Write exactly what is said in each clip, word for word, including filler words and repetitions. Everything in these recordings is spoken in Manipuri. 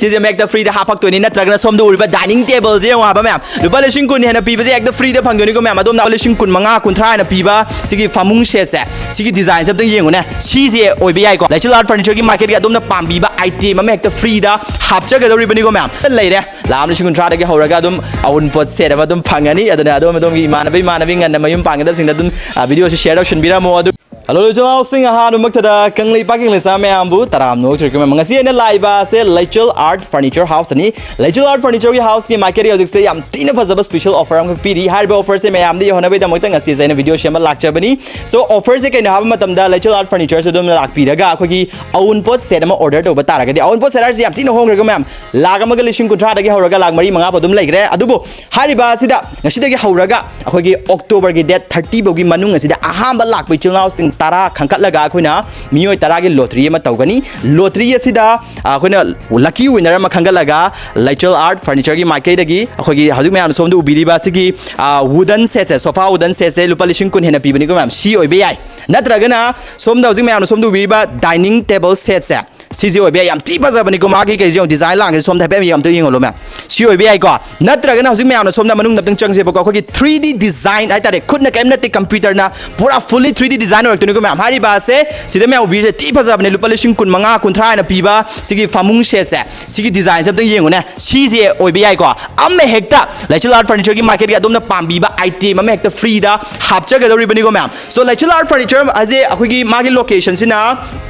ꯁꯤꯁꯦ ꯃꯌꯦꯛꯇ ꯐ꯭ꯔꯤꯗ ꯍꯥꯞꯄꯛꯇꯣꯏꯅꯤ, ꯅꯠꯇ꯭ꯔꯒꯅ ꯁꯣꯝꯗ ꯎꯔꯤꯕ ꯗꯥꯏꯅꯤꯡ ꯇꯦꯕꯜꯁꯦ ꯌꯦꯡꯉꯣ ꯍꯥꯏꯕ ꯃꯌꯥꯝ, ꯂꯨꯄꯥ ꯂꯤꯁꯤꯡ ꯀꯨꯟ ꯍꯦꯟꯅ ꯄꯤꯕꯁꯦ ꯍꯦꯛꯇ ꯐ꯭ꯔꯤꯗ ꯐꯪꯗꯣꯏꯅꯤꯀꯣ ꯃꯌꯥꯝ꯫ ꯑꯗꯣꯝꯅ ꯂꯤꯁꯤꯡ ꯀꯨꯟ ꯃꯉꯥ, ꯀꯨꯟꯊ꯭ꯔꯥ ꯍꯦꯟꯅ ꯄꯤꯕ ꯁꯤꯒꯤ ꯐꯃꯨꯡ ꯁꯦꯠꯁꯦ, ꯁꯤꯒꯤ ꯗꯤꯖꯥꯏꯟꯁꯦ ꯑꯝꯇꯪ ꯌꯦꯡꯉꯨꯅꯦ꯫ ꯁꯤꯁꯦ ꯑꯣꯏꯕ ꯌꯥꯏꯀꯣ, ꯂꯩꯆꯤꯜ ꯑꯥꯔꯠ ꯐꯔꯅꯤꯆꯔꯒꯤ ꯃꯥꯔꯀꯦꯠꯀꯤ ꯑꯗꯣꯝꯅ ꯄꯥꯝꯕꯤꯕ ꯑꯥꯏꯇꯦꯝ ꯑꯃ ꯍꯦꯛꯇ ꯐ꯭ꯔꯤꯗ ꯍꯥꯞꯆꯒꯗꯧꯔꯤꯕꯅꯤꯀꯣ ꯃꯌꯥꯝ꯫ ꯂꯩꯔꯦ, ꯂꯥꯛ ꯑꯃ ꯂꯤꯁꯤꯡ ꯀꯨꯟꯊ꯭ꯔꯥꯗꯒꯤ ꯍꯧꯔꯒ ꯑꯗꯨꯝ ꯑꯎꯟꯄꯣꯠ ꯁꯦꯠ ꯑꯃ ꯑꯗꯨꯝ ꯐꯪꯒꯅꯤ꯫ ꯑꯗꯨꯅ ꯑꯗꯣꯝ ꯑꯗꯣꯝꯒꯤ ꯏꯃꯥꯟꯅꯕ ꯏꯃꯥꯟꯅꯕꯤ ꯉꯟꯅ ꯃꯌꯨꯝ ꯄꯥꯟꯒꯗꯕꯁꯤꯡꯗ ꯑꯗꯨꯝ, ꯑ, ꯚꯤꯗꯤꯑꯣꯁꯤ ꯁꯤꯌꯔ ꯇꯧꯁꯤꯟꯕꯤꯔꯝꯃꯣ꯫ ꯑꯗꯨ ꯍꯜꯂꯣ ꯂꯩꯆꯤꯜ ꯏꯅꯥꯎꯁꯤꯡ, ꯑꯍꯥꯟꯕꯃꯛꯇꯗ ꯀꯪꯂꯩꯄꯥꯛꯀꯤ ꯂꯩꯁꯥ ꯃꯌꯥꯝꯕꯨ ꯇꯔꯥꯝꯅ ꯑꯣꯛꯆꯔꯤ꯫ ꯉꯁꯤ ꯑꯩꯅ ꯂꯥꯛꯏꯕ ꯑꯁꯦ ꯂꯩꯆꯤꯜ ꯑꯥꯔꯠ ꯐꯔꯅꯤꯆꯔ ꯍꯥꯎꯁꯇꯅꯤ꯫ ꯂꯩꯆꯤꯜ ꯑꯥꯔꯠ ꯐꯔꯅꯤꯆꯔꯒꯤ ꯍꯥꯎꯁꯀꯤ ꯃꯥꯏꯀꯩꯗꯒꯤ ꯍꯧꯖꯤꯛꯁꯦ ꯌꯥꯝ ꯊꯤꯅ ꯐꯖꯕ ꯁ꯭ꯄꯦꯁꯦꯜ ꯑꯣꯐꯔ ꯑꯃꯈꯛ ꯄꯤꯔꯤ꯫ ꯍꯥꯏꯔꯤꯕ ꯑꯣꯐꯔꯁꯦ ꯃꯌꯥꯝꯗ ꯌꯧꯍꯟꯅꯕꯒꯤꯗꯃꯛꯇ ꯉꯁꯤꯁꯦ ꯑꯩꯅ ꯚꯤꯗꯤꯑꯣ ꯁꯦꯝꯕ ꯂꯥꯛꯆꯕꯅꯤ꯫ ꯁꯣ ꯑꯣꯐꯔꯁꯦ ꯀꯩꯅꯣ ꯍꯥꯏꯕ ꯃꯇꯝꯗ, ꯂꯩꯆꯤꯜ ꯑꯥꯔꯠ ꯐꯔꯅꯤꯆꯔꯁꯦ ꯑꯗꯨꯝ ꯂꯥꯛꯄꯤꯔꯒ ꯑꯩꯈꯣꯏꯒꯤ ꯑꯎꯟꯄꯣꯠ ꯁꯦꯠ ꯑꯃ ꯑꯣꯔꯗꯔ ꯇꯧꯕ ꯇꯥꯔꯒꯗꯤ, ꯑꯎꯟꯄꯣꯠ ꯁꯦꯠ ꯍꯥꯏꯔꯤꯁꯦ ꯌꯥꯝ ꯊꯤꯅ ꯍꯣꯡꯈ꯭ꯔꯦꯀꯣ ꯃꯌꯥꯝ, ꯂꯥꯛ ꯑꯃꯒ ꯂꯤꯁꯤꯡ ꯀꯨꯟꯊ꯭ꯔꯥꯗꯒꯤ ꯍꯧꯔꯒ ꯂꯥꯛ ꯃꯔꯤ ꯃꯉꯥ ꯐꯥꯎ ꯑꯗꯨꯝ ꯂꯩꯈ꯭ꯔꯦ꯫ ꯑꯗꯨꯕꯨ ꯍꯥꯏꯔꯤꯕ ꯑꯁꯤꯗ ꯉꯁꯤꯗꯒꯤ ꯍꯧꯔꯒ ꯑꯩꯈꯣꯏꯒꯤ ꯑꯣꯛꯇꯣꯕꯔꯒꯤ ꯗꯦꯠ ꯊꯥꯔꯇꯤ ꯐꯥꯎꯒꯤ ꯃꯅꯨꯡ ꯑꯁꯤꯗ ꯑꯍꯥꯟꯕ ꯂꯥꯛꯄ ꯏꯆꯤꯜ ꯏꯅꯥꯎꯁꯤꯡ ꯇꯔꯥ ꯈꯟꯒꯠꯂꯒ ꯑꯩꯈꯣꯏꯅ ꯃꯤꯑꯣꯏ ꯇꯔꯥꯒꯤ ꯂꯣꯇ꯭ꯔꯤ ꯑꯃ ꯇꯧꯒꯅꯤ꯫ ꯂꯣꯇ꯭ꯔꯤ ꯑꯁꯤꯗ, ꯑ, ꯑꯩꯈꯣꯏꯅ ꯂꯛꯀꯤ ꯋꯤꯟꯅꯔ ꯑꯃ ꯈꯟꯒꯠꯂꯒ ꯂꯩꯆꯤꯜ ꯑꯥꯔꯠ ꯐꯔꯅꯤꯆꯔꯒꯤ ꯃꯥꯏꯀꯩꯗꯒꯤ ꯑꯩꯈꯣꯏꯒꯤ ꯍꯧꯖꯤꯛ ꯃꯌꯥꯝꯅ ꯁꯣꯝꯗ ꯎꯕꯤꯔꯤꯕ ꯑꯁꯤꯒꯤ, ꯑ, ꯋꯨꯗꯟ ꯁꯦꯠꯁꯦ, ꯁꯣꯐꯥ ꯋꯨꯗꯟ ꯁꯦꯠꯁꯦ ꯂꯨꯄꯥ ꯂꯤꯁꯤꯡ ꯀꯨꯟ ꯍꯦꯟꯅ ꯄꯤꯕꯅꯤꯀꯣ ꯃꯌꯥꯝ꯫ ꯁꯤ ꯑꯣꯏꯕ ꯌꯥꯏ, ꯅꯠꯇ꯭ꯔꯒꯅ ꯁꯣꯝꯗ ꯍꯧꯖꯤꯛ ꯃꯌꯥꯝꯅ ꯁꯣꯝꯗ ꯎꯕꯤꯔꯤꯕ ꯗꯥꯏꯅꯤꯡ ꯇꯦꯕꯜ ꯁꯦꯠꯁꯦ, ꯁꯤꯁꯦ ꯑꯣꯏꯕ ꯌꯥꯏ꯫ ꯌꯥꯝ ꯊꯤ ꯐꯖꯕꯅꯤꯀꯣ ꯃꯥꯒꯤ ꯀꯩꯁꯦ ꯌꯦꯡꯉꯣ, ꯗꯤꯖꯥꯏꯟ ꯂꯥꯡꯁꯦ ꯁꯣꯝꯗ ꯍꯥꯏꯐꯦꯠ ꯑꯝꯇ ꯌꯦꯡꯍꯜꯂꯣ ꯃꯌꯥꯝ꯫ ꯁꯤ ꯑꯣꯏꯕ ꯌꯥꯏꯀꯣ꯫ ꯅꯠꯇ꯭ꯔꯒꯅ ꯍꯧꯖꯤꯛ ꯃꯌꯥꯝꯅ ꯁꯣꯝꯗ ꯃꯅꯨꯡꯗ ꯑꯝꯇꯪ ꯆꯪꯁꯦꯕꯀꯣ, ꯑꯩꯈꯣꯏꯒꯤ ꯊ꯭ꯔꯤ ꯗꯤ ꯗꯤꯖꯥꯏꯟ ꯍꯥꯏꯇꯥꯔꯦ, ꯈꯨꯠꯅ ꯀꯔꯤꯝ ꯅꯠꯇꯦ, ꯀꯝꯄ꯭ꯌꯨꯇꯔꯅ ꯄꯨꯔꯥ ꯐꯨꯜꯂꯤ ꯊ꯭ꯔꯤ ꯗꯤ ꯗꯤꯖꯥꯏꯟ ꯑꯣꯏꯔꯛꯇꯣꯏꯅꯤꯀꯣ ꯃꯌꯥꯝ꯫ ꯍꯥꯏꯔꯤꯕ ꯑꯁꯦ ꯁꯤꯗ ꯃꯌꯥꯝ ꯎꯕꯤꯔꯤꯁꯦ ꯊꯤ ꯐꯖꯕꯅꯦ, ꯂꯨꯄꯥ ꯂꯤꯁꯤꯡ ꯀꯨꯟ ꯃꯉꯥ, ꯀꯨꯟꯊ꯭ꯔꯥ ꯍꯥꯏꯅ ꯄꯤꯕ ꯁꯤꯒꯤ ꯐꯃꯨꯡ ꯁꯦꯠꯁꯦ, ꯁꯤꯒꯤ ꯗꯤꯖꯥꯏꯟꯁꯦ ꯑꯝꯇꯪ ꯌꯦꯡꯉꯨꯅꯦ꯫ ꯁꯤꯁꯦ ꯑꯣꯏꯕ ꯌꯥꯏꯀꯣ꯫ ꯑꯃ ꯍꯦꯛꯇ ꯂꯩꯆꯤꯜ ꯑꯥꯔꯠ ꯐꯔꯅꯤꯆꯔꯒꯤ ꯃꯥꯔꯀꯦꯠꯀꯤ ꯑꯗꯣꯝꯅ ꯄꯥꯝꯕꯤꯕ ꯑꯥꯏꯇꯦꯝ ꯑꯃ ꯍꯦꯛꯇ ꯐ꯭ꯔꯤꯗ ꯍꯥꯞꯆꯒꯗꯧꯔꯤꯕꯅꯤꯀꯣ ꯃꯌꯥꯝ꯫ ꯁꯣ ꯂꯩꯆꯤꯜ ꯑꯥꯔꯠ ꯐꯔꯅꯤꯆꯔ ꯑꯁꯦ ꯑꯩꯈꯣꯏꯒꯤ ꯃꯥꯒꯤ ꯂꯣꯀꯦꯁꯟꯁꯤꯅ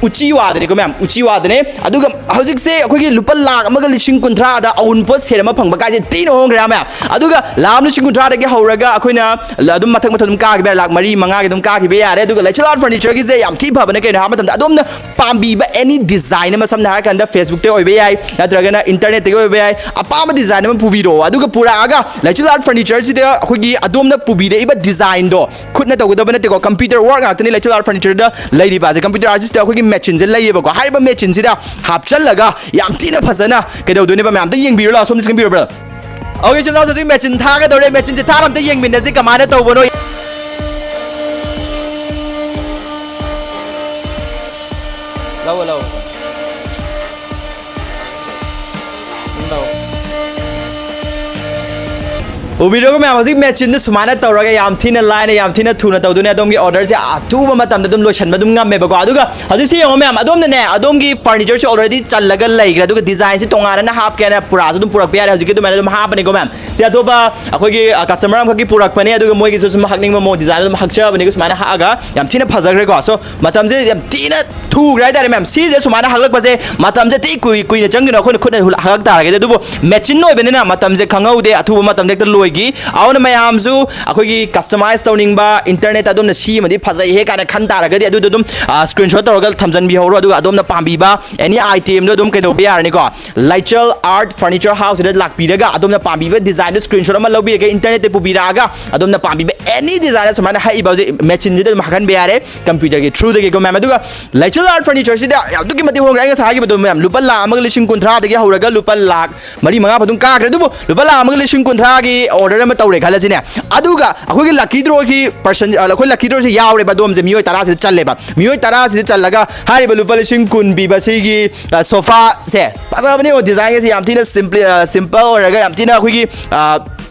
ꯎꯆꯤꯋꯥꯗꯅꯤꯀꯣ ꯃꯌꯥꯝ, ꯎꯆꯤꯋꯥꯗꯅꯦ꯫ ꯑꯗꯨꯒ ꯍꯧꯖꯤꯛꯁꯦ ꯑꯩꯈꯣꯏꯒꯤ ꯂꯨꯄꯥ ꯂꯥꯛ ꯑꯃꯒ ꯂꯤꯁꯤꯡ ꯀꯨꯟꯊ꯭ꯔꯥꯗ ꯑꯎꯟꯄꯣꯠ ꯁꯦꯠ ꯑꯃ ꯐꯪꯕ ꯀꯥꯏꯁꯦ ꯊꯤꯅ ꯍꯣꯡꯈ꯭ꯔꯦ ꯃꯌꯥꯝ꯫ ꯑꯗꯨꯒ ꯂꯥꯛ ꯑꯃ ꯂꯤꯁꯤꯡ ꯀꯨꯟꯊ꯭ꯔꯥꯗꯒꯤ ꯍꯧꯔꯒ ꯑꯩꯈꯣꯏꯅ ꯑꯗꯨꯝ ꯃꯊꯛ ꯃꯊꯛ ꯑꯗꯨꯝ ꯀꯥꯈꯤꯕ ꯌꯥꯔꯦ, ꯂꯥꯛ ꯃꯔꯤ ꯃꯉꯥꯒꯤ ꯑꯗꯨꯝ ꯀꯥꯈꯤꯕ ꯌꯥꯔꯦ꯫ ꯑꯗꯨꯒ ꯂꯩꯆꯤꯜ ꯑꯥꯔꯠ ꯐꯔꯅꯤꯆꯔꯒꯤꯁꯦ ꯌꯥꯝ ꯊꯤ ꯐꯕꯅ ꯀꯩꯅꯣ ꯍꯥꯏꯕ ꯃꯇꯝꯗ ꯑꯗꯣꯝꯅ ꯄꯥꯝꯕꯤꯕ ꯑꯦꯅꯤ ꯗꯤꯖꯥꯏꯟ ꯑꯃ, ꯁꯝꯅ ꯍꯥꯏꯔꯀꯥꯟꯗ ꯐꯦꯁꯕꯨꯛꯇ ꯑꯣꯏꯕ ꯌꯥꯏ, ꯅꯠꯇ꯭ꯔꯒꯅ ꯏꯟꯇꯔꯅꯦꯠꯇꯒꯤ ꯑꯣꯏꯕ ꯌꯥꯏ, ꯑꯄꯥꯝꯕ ꯗꯤꯖꯥꯏꯟ ꯑꯃ ꯄꯨꯕꯤꯔꯛꯑꯣ꯫ ꯑꯗꯨꯒ ꯄꯨꯔꯛꯑꯒ ꯂꯩꯆꯤꯜ ꯑꯥꯔꯠ ꯐꯔꯅꯤꯆꯔꯁꯤꯗ ꯑꯩꯈꯣꯏꯒꯤ ꯑꯗꯣꯝꯅ ꯄꯨꯕꯤꯔꯛꯏꯕ ꯗꯤꯖꯥꯏꯟꯗꯣ ꯈꯨꯠꯅ ꯇꯧꯒꯗꯕ ꯅꯠꯇꯦꯀꯣ, ꯀꯝꯄ꯭ꯌꯨꯇꯔ ꯋꯥꯔꯛ ꯉꯥꯛꯇꯅꯤ ꯂꯩꯆꯤꯜ ꯑꯥꯔꯠ ꯐꯔꯅꯤꯆꯔꯗ ꯂꯩꯔꯤꯕ ꯑꯁꯦ꯫ ꯀꯝꯄ꯭ꯌꯨꯇꯔ ꯑꯥꯔꯇꯤꯁꯇ ꯑꯩꯈꯣꯏꯒꯤ ꯃꯦꯆꯤꯟꯁꯦ ꯂꯩꯌꯦꯕꯀꯣ, ꯍꯥꯏꯔꯤꯕ ꯃꯦꯆꯤꯟꯁꯤꯗ ꯍꯥꯞꯆꯜꯂꯒ ꯌꯥꯝ ꯊꯤꯅ ꯐꯖꯅ ꯀꯩꯗꯧꯗꯣꯏꯅꯦꯕ ꯃꯌꯥꯝ? ꯑꯝꯇ ꯌꯦꯡꯕꯤꯔꯣ ꯂꯥꯛꯑꯣ, ꯁꯣꯝꯗ ꯆꯪꯕꯤꯔꯣ ꯕ꯭ꯔꯗꯔ꯫ ꯑꯣꯀꯦ ꯏꯆꯤꯜ ꯏꯅꯥꯎꯁꯦ, ꯍꯧꯖꯤꯛ ꯃꯦꯆꯤꯟ ꯊꯥꯒꯗꯧꯔꯦ, ꯃꯦꯆꯤꯟꯁꯦ ꯊꯥꯔ ꯑꯝꯇ ꯌꯦꯡꯃꯤꯟꯅꯁꯤ ꯀꯃꯥꯏꯅ ꯇꯧꯕꯅꯣ꯫ ꯂꯧ, ꯂꯧ꯫ ꯎꯕꯤꯔꯣ ꯃꯌꯥꯝ, ꯍꯧꯖꯤꯛ ꯃꯦꯆꯤꯟꯗ ꯁꯨꯃꯥꯏꯅ ꯇꯧꯔꯒ ꯌꯥꯝ ꯊꯤꯅ ꯂꯥꯏꯅ, ꯌꯥꯝ ꯊꯤꯅ ꯊꯨꯅ ꯇꯧꯗꯨꯅ ꯑꯗꯣꯝꯒꯤ ꯑꯣꯔꯗꯔꯁꯦ ꯑꯊꯨꯕ ꯃꯇꯝꯗ ꯑꯗꯨꯝ ꯂꯣꯏꯁꯤꯟꯕ ꯑꯗꯨꯝ ꯉꯝꯃꯦꯕꯀꯣ꯫ ꯑꯗꯨꯒ ꯍꯧꯖꯤꯛꯁꯤ ꯌꯦꯡꯉꯣ ꯃꯌꯥꯝ, ꯑꯗꯣꯝꯅꯅꯦ, ꯑꯗꯣꯝꯒꯤ ꯐꯔꯅꯤꯆꯔꯁꯦ ꯑꯣꯜꯔꯦꯗꯤ ꯆꯜꯂꯒ ꯂꯩꯈ꯭ꯔꯦ, ꯑꯗꯨꯒ ꯗꯤꯖꯥꯏꯟꯁꯤ ꯇꯣꯉꯥꯟꯅ ꯍꯥꯞꯀꯦꯅ ꯄꯨꯔꯥꯁꯨ ꯑꯗꯨꯝ ꯄꯨꯔꯛꯄ ꯌꯥꯔꯦ꯫ ꯍꯧꯖꯤꯛꯀꯤ ꯑꯗꯨꯃꯥꯏꯅ ꯑꯗꯨꯝ ꯍꯥꯞꯄꯅꯤꯀꯣ ꯃꯌꯥꯝ꯫ ꯁꯤ ꯑꯇꯣꯞꯄ ꯑꯩꯈꯣꯏꯒꯤ ꯀꯁꯇꯃꯔ ꯑꯃꯈꯛꯀꯤ ꯄꯨꯔꯛꯄꯅꯦ, ꯑꯗꯨꯒ ꯃꯣꯏꯒꯤꯁꯨ ꯁꯨꯝ ꯍꯛꯅꯤꯡꯕ ꯃꯑꯣꯡ ꯗꯤꯖꯥꯏꯟ ꯑꯗꯨꯝ ꯍꯛꯆꯕꯅꯤꯀꯣ꯫ ꯁꯨꯃꯥꯏꯅ ꯍꯛꯑꯒ ꯌꯥꯝ ꯊꯤꯅ ꯐꯖꯈ꯭ꯔꯦꯀꯣ꯫ ꯁꯣ ꯃꯇꯝꯁꯦ ꯌꯥꯝ ꯊꯤꯅ ꯊꯨꯈ꯭ꯔꯦ ꯍꯥꯏꯇꯥꯔꯦ ꯃꯌꯥꯝ꯫ ꯁꯤꯁꯦ ꯁꯨꯃꯥꯏꯅ ꯍꯛꯂꯛꯄꯁꯦ ꯃꯇꯝꯁꯦ ꯊꯤ ꯀꯨꯏ ꯀꯨꯏꯅ ꯆꯪꯗꯣꯏꯅꯣ ꯑꯩꯈꯣꯏꯅ ꯈꯨꯠꯅ ꯍꯛꯂꯛ ꯇꯥꯔꯒꯗꯤ꯫ ꯑꯗꯨꯕꯨ ꯃꯦꯆꯤꯟ ꯑꯣꯏꯕꯅꯤꯅ ꯃꯇꯝꯁꯦ ꯈꯪꯍꯧꯗꯦ, ꯑꯊꯨꯕ ꯃꯇꯝꯗ ꯍꯦꯛꯇ ꯂꯣꯏꯈꯤ꯫ ꯑꯗꯨꯅ ꯃꯌꯥꯝꯁꯨ ꯑꯩꯈꯣꯏꯒꯤ ꯀꯁꯇꯃꯥꯏꯁ ꯇꯧꯅꯤꯡꯕ, ꯏꯟꯇꯔꯅꯦꯠꯇ ꯑꯗꯣꯝꯅ ꯁꯤ ꯑꯃꯗꯤ ꯐꯖꯩꯍꯦ ꯀꯥꯏꯅ ꯈꯟ ꯇꯥꯔꯒꯗꯤ ꯑꯗꯨꯗꯣ ꯑꯗꯨꯝ ꯁ꯭ꯀ꯭ꯔꯤꯟꯁꯣꯠ ꯇꯧꯔꯒ ꯊꯝꯖꯤꯟꯕꯤꯍꯧꯔꯣ꯫ ꯑꯗꯨꯒ ꯑꯗꯣꯝꯅ ꯄꯥꯝꯕꯤꯕ ꯑꯦꯅꯤ ꯑꯥꯏꯇꯦꯝꯗꯣ ꯑꯗꯨꯝ ꯀꯩꯗꯧꯕ ꯌꯥꯔꯅꯤꯀꯣ, ꯂꯩꯆꯜ ꯑꯥꯔꯠ ꯐꯔꯅꯤꯆꯔ ꯍꯥꯎꯁꯁꯤꯗ ꯂꯥꯛꯄꯤꯔꯒ ꯑꯗꯣꯝꯅ ꯄꯥꯝꯕꯤꯕ ꯗꯤꯖꯥꯏꯟꯗꯣ ꯁ꯭ꯀ꯭ꯔꯤꯟꯁꯣꯠ ꯑꯃ ꯂꯧꯕꯤꯔꯒ ꯏꯟꯇꯔꯅꯦꯠꯇ ꯄꯨꯕꯤꯔꯛꯑꯒ ꯑꯗꯣꯝꯅ ꯄꯥꯝꯕꯤꯕ ꯑꯦꯅꯤ ꯗꯤꯖꯥꯏꯟ ꯁꯨꯃꯥꯏꯅ ꯍꯛꯏꯕ ꯍꯧꯖꯤꯛ ꯃꯦꯆꯤꯟꯁꯤꯗ ꯑꯗꯨꯝ ꯍꯛꯍꯟꯕ ꯌꯥꯔꯦ ꯀꯝꯄ꯭ꯌꯨꯇꯔꯒꯤ ꯊ꯭ꯔꯨꯗꯒꯤꯀꯣ ꯃꯌꯥꯝ꯫ ꯑꯗꯨꯒ ꯂꯩꯆꯜ ꯑꯥꯔꯠ ꯐꯔꯅꯤꯆꯔꯁꯤꯗ ꯌꯥꯝ ꯑꯗꯨꯛꯀꯤ ꯃꯇꯤꯛ ꯍꯣꯡꯈ꯭ꯔꯦ꯫ ꯑꯩ ꯉꯁꯥꯏ ꯍꯥꯏꯈꯤꯕꯗꯣ ꯃꯌꯥꯝ, ꯂꯨꯄꯥ ꯂꯥꯈ ꯑꯃꯒ ꯂꯤꯁꯤꯡ ꯀꯨꯟꯊ꯭ꯔꯥꯗꯒꯤ ꯍꯧꯔꯒ ꯂꯨꯄꯥ ꯂꯥꯈ ꯃꯔꯤ ꯃꯉꯥ ꯐꯥꯎ ꯑꯗꯨꯝ ꯀꯥꯈ꯭ꯔꯦ꯫ ꯑꯗꯨꯕꯨ ꯂꯨꯄꯥ ꯂꯥꯈ ꯑꯃꯒ ꯂꯤꯁꯤꯡ ꯀꯨꯟꯊ꯭ꯔꯥꯒꯤ ꯑꯣꯔꯗꯔ ꯑꯃ ꯇꯧꯔꯦ ꯈꯜꯂꯁꯤꯅꯦ, ꯑꯗꯨꯒ ꯑꯩꯈꯣꯏꯒꯤ ꯂꯛꯀꯤ ꯗ꯭ꯔꯣꯒꯤ ꯄꯔꯁꯟ, ꯑꯩꯈꯣꯏ ꯂꯛꯀꯤ ꯗ꯭ꯔꯣꯁꯦ ꯌꯥꯎꯔꯦꯕ, ꯑꯗꯣꯝꯁꯦ ꯃꯤꯑꯣꯏ ꯇꯔꯥꯁꯤꯗ ꯆꯜꯂꯦꯕ꯫ ꯃꯤꯑꯣꯏ ꯇꯔꯥꯁꯤꯗ ꯆꯜꯂꯒ ꯍꯥꯏꯔꯤꯕ ꯂꯨꯄꯥ ꯂꯤꯁꯤꯡ ꯀꯨꯟ ꯄꯤꯕ ꯁꯤꯒꯤ, ꯑ, ꯁꯣꯐꯥꯁꯦ ꯐꯖꯕꯅꯦ꯫ ꯗꯤꯖꯥꯏꯟꯒꯁꯦ ꯌꯥꯝ ꯊꯤꯅ ꯁꯤꯝꯄ꯭ꯂꯤ-, ꯑ, ꯁꯤꯝꯄꯜ ꯑꯣꯏꯔꯒ ꯌꯥꯝ ꯊꯤꯅ ꯑꯩꯈꯣꯏꯒꯤ, ꯑ,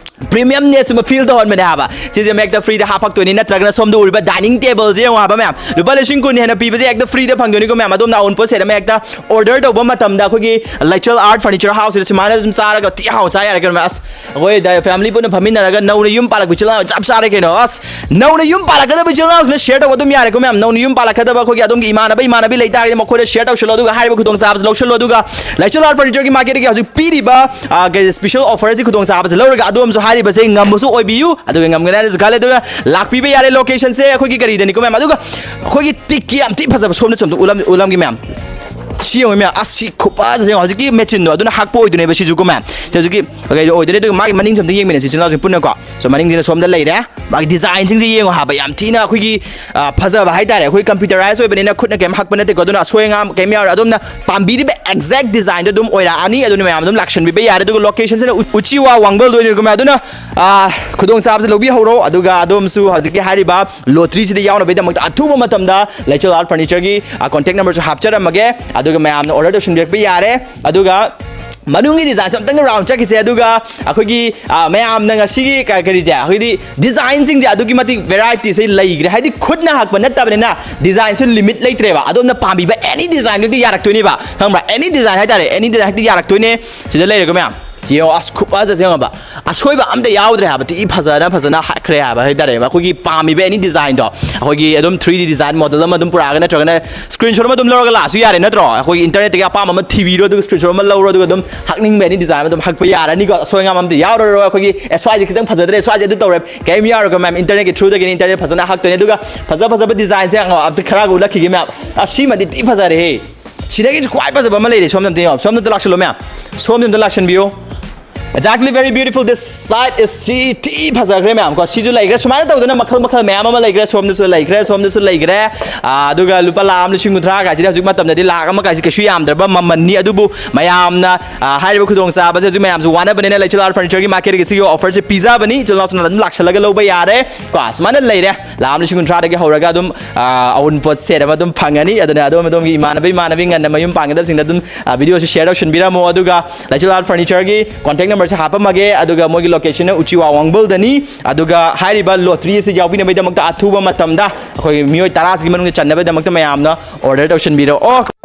ꯄ꯭ꯔꯤꯃꯤꯌꯝꯅꯦꯁ ꯑꯃ ꯐꯤꯜ ꯇꯧꯍꯟꯕꯅꯦ ꯍꯥꯏꯕ꯫ ꯁꯤꯁꯦ ꯃꯌꯦꯛꯇ ꯐ꯭ꯔꯤꯗ ꯍꯥꯞꯄꯛꯇꯣꯏꯅꯤ, ꯅꯠꯇ꯭ꯔꯒꯅ ꯁꯣꯝꯗ ꯎꯔꯤꯕ ꯗꯥꯏꯅꯤꯡ ꯇꯦꯕꯜꯁꯦ ꯌꯦꯡꯉꯣ ꯍꯥꯏꯕ ꯃꯌꯥꯝ, ꯂꯨꯄꯥ ꯂꯤꯁꯤꯡ ꯀꯨꯟ ꯍꯦꯟꯅ ꯄꯤꯕꯁꯦ ꯍꯦꯛꯇ ꯐ꯭ꯔꯤꯗ ꯐꯪꯗꯣꯏꯅꯤꯀꯣ ꯃꯌꯥꯝ꯫ ꯑꯗꯣꯝꯅ ꯑꯋꯨꯟꯄꯣꯠ ꯁꯦꯠ ꯑꯃ ꯍꯦꯛꯇ ꯑꯣꯔꯗꯔ ꯇꯧꯕ ꯃꯇꯝꯗ ꯑꯩꯈꯣꯏꯒꯤ ꯂꯩꯆꯜ ꯑꯥꯔꯠ ꯐꯔꯅꯤꯆꯔ ꯍꯥꯎꯁꯁꯤꯗ ꯁꯨꯃꯥꯏꯅ ꯑꯗꯨꯝ ꯆꯥꯔꯒ ꯇꯤ ꯍꯥꯎ ꯆꯥ ꯌꯥꯔꯦ ꯀꯩꯅꯣ ꯃꯌꯥꯝ꯫ ꯑꯁ, ꯑꯩꯈꯣꯏ ꯗ-, ꯐꯦꯃꯤꯂꯤ ꯄꯨꯟꯅ ꯐꯝꯃꯤꯟꯅꯔꯒ ꯅꯧꯅ ꯌꯨꯝ ꯄꯥꯜꯂꯛꯄ ꯏꯆꯤꯜ ꯏꯅꯥꯎ ꯆꯞ ꯆꯥꯔꯦ ꯀꯩꯅꯣ꯫ ꯑꯁ, ꯅꯧꯅ ꯌꯨꯝ ꯄꯥꯜꯂꯛꯀꯗꯕ ꯏꯆꯤꯜ ꯏꯅꯥꯎꯁꯤꯅ ꯁꯤꯌꯔ ꯇꯧꯕ ꯑꯗꯨꯝ ꯌꯥꯔꯦꯀꯣ ꯃꯌꯥꯝ꯫ ꯅꯧꯅ ꯌꯨꯝ ꯄꯥꯜꯂꯛꯀꯗꯕ ꯑꯩꯈꯣꯏꯒꯤ ꯑꯗꯣꯝꯒꯤ ꯏꯃꯥꯟꯅꯕ ꯏꯃꯥꯟꯅꯕꯤ ꯂꯩꯇꯥꯔꯒꯗꯤ ꯃꯈꯣꯏꯗ ꯁꯤꯌꯔ ꯇꯧꯁꯤꯜꯂꯣ, ꯑꯗꯨꯒ ꯍꯥꯏꯔꯤꯕ ꯈꯨꯗꯣꯡꯆꯥꯕꯁꯤ ꯂꯧꯁꯤꯜꯂꯣ꯫ ꯑꯗꯨꯒ ꯂꯩꯆꯜ ꯑꯥꯔꯠ ꯐꯔꯅꯤꯆꯔꯒꯤ ꯃꯥꯔꯀꯦꯠꯇꯒꯤ ꯍꯧꯖꯤꯛ ꯄꯤꯔꯤꯕ, ꯑ, ꯀꯩ, ꯁ꯭ꯄꯦꯁꯦꯜ ꯑꯣꯐꯔꯁꯤ, ꯈꯨꯗꯣꯡꯆꯥꯕꯁꯤ ꯂꯧꯔꯒ ꯑꯗꯣꯝꯁꯨ ꯍꯥꯏꯔꯤꯕꯁꯦ ꯉꯝꯕꯁꯨ ꯑꯣꯏꯕꯤꯌꯨ, ꯑꯗꯨꯒ ꯉꯝꯒꯅꯤ ꯍꯥꯏꯅꯁꯨ ꯈꯜꯂꯦ꯫ ꯑꯗꯨꯅ ꯂꯥꯛꯄꯤꯕ ꯌꯥꯔꯦ, ꯂꯣꯀꯦꯁꯟꯁꯦ ꯑꯩꯈꯣꯏꯒꯤ ꯀꯔꯤꯗꯅꯤꯀꯣ ꯃꯌꯥꯝ꯫ ꯑꯗꯨꯒ ꯑꯩꯈꯣꯏꯒꯤ ꯇꯤꯛꯀꯤ ꯌꯥꯝ ꯊꯤ ꯐꯖꯕ ꯁꯣꯝꯗ ꯁꯣꯝꯗ ꯎꯠꯂꯝ-, ꯎꯠꯂꯝꯒꯦ ꯃꯌꯥꯝ꯫ ꯁꯤ ꯌꯦꯡꯉꯣ ꯃꯌꯥꯝ, ꯑꯁ, ꯁꯤ ꯈꯨꯐꯖꯁꯦ ꯌꯦꯡꯉꯣ꯫ ꯍꯧꯖꯤꯛꯀꯤ ꯃꯦꯆꯤꯟꯗꯣ ꯑꯗꯨꯅ ꯍꯛꯄ ꯑꯣꯏꯗꯣꯏꯅꯦꯕ ꯁꯤꯁꯨꯀꯣ ꯃꯌꯥꯝ꯫ ꯁꯤ ꯍꯧꯖꯤꯛꯀꯤ ꯀꯩꯗꯣ ꯑꯣꯏꯗꯣꯏꯅꯦ꯫ ꯑꯗꯨꯒ ꯃꯥꯒꯤ ꯃꯅꯤꯡꯁꯦ ꯑꯝꯇ ꯌꯦꯡꯃꯤꯟꯅꯁꯤ ꯏꯆꯤꯜ ꯏꯅꯥꯎꯁꯤꯡ ꯄꯨꯟꯅꯀꯣ꯫ ꯁꯣ ꯃꯅꯤꯡꯁꯤꯅ ꯁꯣꯝꯗ ꯂꯩꯔꯦ꯫ ꯃꯥꯒꯤ ꯗꯤꯖꯥꯏꯟꯁꯤꯡꯁꯦ ꯌꯦꯡꯉꯣ ꯍꯥꯏꯕ, ꯌꯥꯝ ꯊꯤꯅ ꯑꯩꯈꯣꯏꯒꯤ, ꯑ, ꯐꯖꯕ ꯍꯥꯏꯇꯥꯔꯦ꯫ ꯑꯩꯈꯣꯏ ꯀꯝꯄ꯭ꯌꯨꯇꯔꯥꯏꯁ ꯑꯣꯏꯕꯅꯤꯅ ꯈꯨꯠꯅ ꯀꯩꯝ ꯍꯛꯄ ꯅꯠꯇꯦꯀꯣ꯫ ꯑꯗꯨꯅ ꯑꯁꯣꯏ ꯑꯉꯥꯝ ꯀꯩꯝ ꯌꯥꯎꯔꯣꯏ꯫ ꯑꯗꯣꯝꯅ ꯄꯥꯝꯕꯤꯔꯤꯕ ꯑꯦꯛꯖꯦꯛ ꯗꯤꯖꯥꯏꯟꯗꯣ ꯑꯗꯨꯝ ꯑꯣꯏꯔꯛꯑꯅꯤ꯫ ꯑꯗꯨꯅ ꯃꯌꯥꯝ ꯑꯗꯨꯝ ꯂꯥꯛꯁꯟꯕꯤꯕ ꯌꯥꯔꯦ꯫ ꯑꯗꯨꯒ ꯂꯣꯀꯦꯁꯟꯁꯤꯅ ꯎ-, ꯎꯆꯤꯋꯥ ꯋꯥꯡꯕꯜꯗ ꯑꯣꯏꯗꯣꯏꯅꯤꯀꯣ ꯃꯌꯥꯝ꯫ ꯑꯗꯨꯅ, ꯑ, ꯈꯨꯗꯣꯡꯆꯥꯕꯁꯦ ꯂꯧꯕꯤꯍꯧꯔꯣ꯫ ꯑꯗꯨꯒ ꯑꯗꯣꯝꯁꯨ ꯍꯧꯖꯤꯛꯀꯤ ꯍꯥꯏꯔꯤꯕ ꯂꯣꯇ꯭ꯔꯤꯁꯤꯗ ꯌꯥꯎꯅꯕꯒꯤꯗꯃꯛꯇ ꯑꯊꯨꯕ ꯃꯇꯝꯗ ꯂꯩꯆꯜ ꯑꯥꯔꯠ ꯐꯔꯅꯤꯆꯔꯒꯤ, ꯑ, ꯀꯣꯟꯇꯦꯛ ꯅꯝꯕꯔꯁꯨ ꯍꯥꯞꯆꯔꯝꯃꯒꯦ꯫ ꯑꯗꯨꯒ ꯃꯌꯥꯝꯅ ꯑꯣꯔꯗꯔ ꯇꯧꯁꯤꯟꯕꯤꯔꯛꯄ ꯌꯥꯔꯦ꯫ ꯑꯗꯨꯒ ꯃꯅꯨꯡꯒꯤ ꯗꯤꯖꯥꯏꯟꯁꯨ ꯑꯝꯇꯪ ꯔꯥꯎꯟ ꯆꯠꯈꯤꯁꯦ꯫ ꯑꯗꯨꯒ ꯑꯩꯈꯣꯏꯒꯤ ꯃꯌꯥꯝꯅ ꯉꯁꯤꯒꯤ ꯀꯔꯤꯁꯦ, ꯑꯩꯈꯣꯏꯗꯤ ꯗꯤꯖꯥꯏꯟꯁꯤꯡꯁꯦ ꯑꯗꯨꯛꯀꯤ ꯃꯇꯤꯛ ꯚꯦꯔꯥꯏꯇꯤꯁꯦ ꯂꯩꯈ꯭ꯔꯦ꯫ ꯍꯥꯏꯗꯤ ꯈꯨꯠꯅ ꯍꯛꯄ ꯅꯠꯇꯕꯅꯤꯅ ꯗꯤꯖꯥꯏꯟꯁꯨ ꯂꯤꯃꯤꯠ ꯂꯩꯇ꯭ꯔꯦꯕ꯫ ꯑꯗꯣꯝꯅ ꯄꯥꯝꯕꯤꯕ ꯑꯦꯅꯤ ꯗꯤꯖꯥꯏꯟꯗꯨꯗꯤ ꯌꯥꯔꯛꯇꯣꯏꯅꯦꯕ, ꯈꯪꯕ꯭ꯔꯥ? ꯑꯦꯅꯤ ꯗꯤꯖꯥꯏꯟ ꯍꯥꯏꯇꯥꯔꯦ, ꯑꯦꯅꯤ ꯗꯤꯖꯥꯏꯟ ꯍꯦꯛꯇ ꯌꯥꯔꯛꯇꯣꯏꯅꯦ꯫ ꯁꯤꯗ ꯂꯩꯔꯦꯀꯣ ꯃꯌꯥꯝ, ꯌꯦꯡꯉꯣ, ꯑꯁ, ꯈꯨꯐꯖꯁꯦ ꯌꯦꯡꯉꯣꯕ꯫ ꯑꯁꯣꯏꯕ ꯑꯝꯇ ꯌꯥꯎꯗ꯭ꯔꯦ ꯍꯥꯏꯕ, ꯊꯤ ꯐꯖꯅ ꯐꯖꯅ ꯍꯛꯈ꯭ꯔꯦ ꯍꯥꯏꯕ ꯍꯥꯏꯇꯥꯔꯦ꯫ ꯑꯩꯈꯣꯏꯒꯤ ꯄꯥꯝꯃꯤꯕ ꯑꯦꯅꯤ ꯗꯤꯖꯥꯏꯟꯗꯣ, ꯑꯩꯈꯣꯏꯒꯤ ꯑꯗꯨꯝ ꯊ꯭ꯔꯤ ꯗꯤ ꯗꯤꯖꯥꯏꯟ ꯃꯣꯗꯦꯜ ꯑꯃ ꯑꯗꯨꯝ ꯄꯨꯔꯛꯑꯒ ꯅꯠꯇ꯭ꯔꯒꯅ ꯁ꯭ꯀ꯭ꯔꯤꯟ ꯁꯣꯠ ꯑꯃ ꯑꯗꯨꯝ ꯂꯧꯔꯒ ꯂꯥꯛꯑꯁꯨ ꯌꯥꯔꯦ ꯅꯠꯇ꯭ꯔꯣ? ꯑꯩꯈꯣꯏꯒꯤ ꯏꯟꯇꯔꯅꯦꯠꯇꯒꯤ ꯑꯄꯥꯝꯕ ꯑꯃ ꯊꯤꯕꯤꯔꯣ, ꯑꯗꯨꯒ ꯁ꯭ꯀ꯭ꯔꯤꯟ ꯁꯣꯠ ꯑꯃ ꯂꯧꯔꯣ, ꯑꯗꯨꯒ ꯑꯗꯨꯝ ꯍꯛꯅꯤꯡꯕ ꯑꯦꯅꯤ ꯗꯤꯖꯥꯏꯟ ꯑꯃ ꯑꯗꯨꯝ ꯍꯛꯄ ꯌꯥꯔꯅꯤꯀꯣ꯫ ꯑꯁꯣꯏ ꯑꯉꯥꯝ ꯑꯝꯇ ꯌꯥꯎꯔꯔꯣꯏ꯫ ꯑꯩꯈꯣꯏꯒꯤ ꯑꯦ, ꯁ꯭ꯋꯥꯏꯁꯦ ꯈꯤꯇꯪ ꯐꯖꯗ꯭ꯔꯦ, ꯁ꯭ꯋꯥꯏꯁꯦ ꯑꯗꯨ ꯇꯧꯔꯦ, ꯀꯔꯤꯝ ꯌꯥꯎꯔꯣꯏꯀꯣ ꯃꯌꯥꯝ꯫ ꯏꯟꯇꯔꯅꯦꯠꯀꯤ ꯊ꯭ꯔꯨꯗꯒꯤꯅꯤ, ꯏꯟꯇꯔꯅꯦꯠ ꯐꯖꯅ ꯍꯛꯇꯣꯏꯅꯦ꯫ ꯑꯗꯨꯒ ꯐꯖ ꯐꯖꯕ ꯗꯤꯖꯥꯏꯟꯁꯦ ꯌꯦꯡꯉꯣ, ꯑꯝꯇ ꯈꯔꯒ ꯎꯠꯂꯛꯈꯤꯒꯦ ꯃꯌꯥꯝ꯫ ꯑꯁꯤꯃꯗꯤ ꯊꯤ ꯐꯖꯔꯦꯍꯦ꯫ ꯁꯤꯗꯒꯤꯁꯨ ꯈ꯭ꯋꯥꯏ ꯐꯖꯕ ꯑꯃ ꯂꯩꯔꯦ꯫ ꯁꯣꯝꯗ ꯑꯝꯇ ꯌꯦꯡꯉꯣ, ꯁꯣꯝꯗ ꯑꯝꯇ ꯂꯥꯛꯁꯤꯜꯂꯣ ꯃꯌꯥꯝ, ꯁꯣꯝꯗ ꯑꯝꯇ ꯂꯥꯛꯁꯤꯟꯕꯤꯌꯨ꯫ Exactly, very beautiful. This side is, ꯁꯤ ꯊꯤ ꯐꯖꯈ꯭ꯔꯦ ꯃꯌꯥꯝ ꯀꯣ꯫ ꯁꯤꯁꯨ ꯂꯩꯈ꯭ꯔꯦ, ꯁꯨꯃꯥꯏꯅ ꯇꯧꯗꯅ ꯃꯈꯜ ꯃꯈꯜ ꯃꯌꯥꯝ ꯑꯃ ꯂꯩꯈ꯭ꯔꯦ꯫ ꯁꯣꯝꯗꯁꯨ ꯂꯩꯈ꯭ꯔꯦ, ꯁꯣꯝꯗꯁꯨ ꯂꯩꯈ꯭ꯔꯦ꯫ ꯑꯥ, ꯑꯗꯨꯒ ꯂꯨꯄꯥ ꯂꯥꯈ ꯑꯃ ꯂꯤꯁꯤꯡ ꯀꯨꯟꯊ꯭ꯔꯥ ꯀꯥꯏꯁꯤꯗꯤ ꯍꯧꯖꯤꯛ ꯃꯇꯝꯗꯗꯤ ꯂꯥꯈ ꯑꯃ ꯀꯥꯏꯁꯤ ꯀꯩꯁꯨ ꯌꯥꯝꯗ꯭ꯔꯕ ꯃꯃꯜꯅꯤ꯫ ꯑꯗꯨꯕꯨ ꯃꯌꯥꯝꯅ, ꯑꯥ, ꯍꯥꯏꯔꯤꯕ ꯈꯨꯗꯣꯡꯆꯥꯕꯁꯦ ꯍꯧꯖꯤꯛ ꯃꯌꯥꯝꯁꯨ ꯋꯥꯅꯕꯅꯤꯅ, ꯂꯩꯆꯤꯜ ꯑꯥꯔꯠ ꯐꯔꯅꯤꯆꯔꯒꯤ ꯃꯥꯔꯀꯦꯠꯀꯤ ꯁꯤꯒꯤ ꯑꯣꯐꯔꯁꯦ ꯄꯤꯖꯕꯅꯤ꯫ ꯏꯆꯤꯜ ꯏꯅꯥꯎꯁꯤꯡꯅ ꯑꯗꯨꯝ ꯂꯥꯛꯁꯜꯂꯒ ꯂꯧꯕ ꯌꯥꯔꯦ ꯀꯣ꯫ ꯁꯨꯃꯥꯏꯅ ꯂꯩꯔꯦ, ꯂꯥꯈ ꯑꯃ ꯂꯤꯁꯤꯡ ꯀꯨꯟꯊ꯭ꯔꯥꯗꯒꯤ ꯍꯧꯔꯒ ꯑꯗꯨꯝ, ꯑꯥ, ꯑꯎꯟꯄꯣꯠ ꯁꯦꯠ ꯑꯃ ꯑꯗꯨꯝ ꯐꯪꯉꯅꯤ꯫ ꯑꯗꯨꯅ ꯑꯗꯣꯝ ꯑꯗꯣꯝꯒꯤ ꯏꯃꯥꯟꯅꯕ ꯏꯃꯥꯟꯅꯕꯤ ꯉꯟꯅ ꯃꯌꯨꯝ ꯄꯥꯟꯒꯗꯕꯁꯤꯡꯗ ꯑꯗꯨꯝ, ꯑꯥ, ꯚꯤꯗꯤꯑꯣꯁꯤ ꯁꯤꯌꯔ ꯇꯧꯁꯤꯟꯕꯤꯔꯝꯃꯣ꯫ ꯑꯗꯨꯒ ꯂꯩꯆꯤꯜ ꯑꯥꯔꯠ ꯐꯔꯅꯤꯆꯔꯒꯤ ꯀꯣꯟꯇꯦꯛ ꯅꯝꯕꯔꯁꯦ ꯍꯥꯞꯄꯝꯃꯒꯦ꯫ ꯑꯗꯨꯒ ꯃꯣꯏꯒꯤ ꯂꯣꯀꯦꯁꯟꯅ ꯎꯆꯤꯋꯥ ꯋꯥꯡꯕꯜꯗꯅꯤ꯫ ꯑꯗꯨꯒ ꯍꯥꯏꯔꯤꯕ ꯂꯣꯇ꯭ꯔꯤ ꯑꯁꯤ ꯌꯥꯎꯕꯤꯅꯕꯒꯤꯗꯃꯛꯇ ꯑꯊꯨꯕ ꯃꯇꯝꯗ ꯑꯩꯈꯣꯏ ꯃꯤꯑꯣꯏ ꯇꯔꯥꯁꯤꯒꯤ ꯃꯅꯨꯡꯗ ꯆꯟꯅꯕꯒꯤꯗꯃꯛꯇ ꯃꯌꯥꯝꯅ ꯑꯣꯔꯗꯔ ꯇꯧꯁꯤꯟꯕꯤꯔꯛꯑꯣ꯫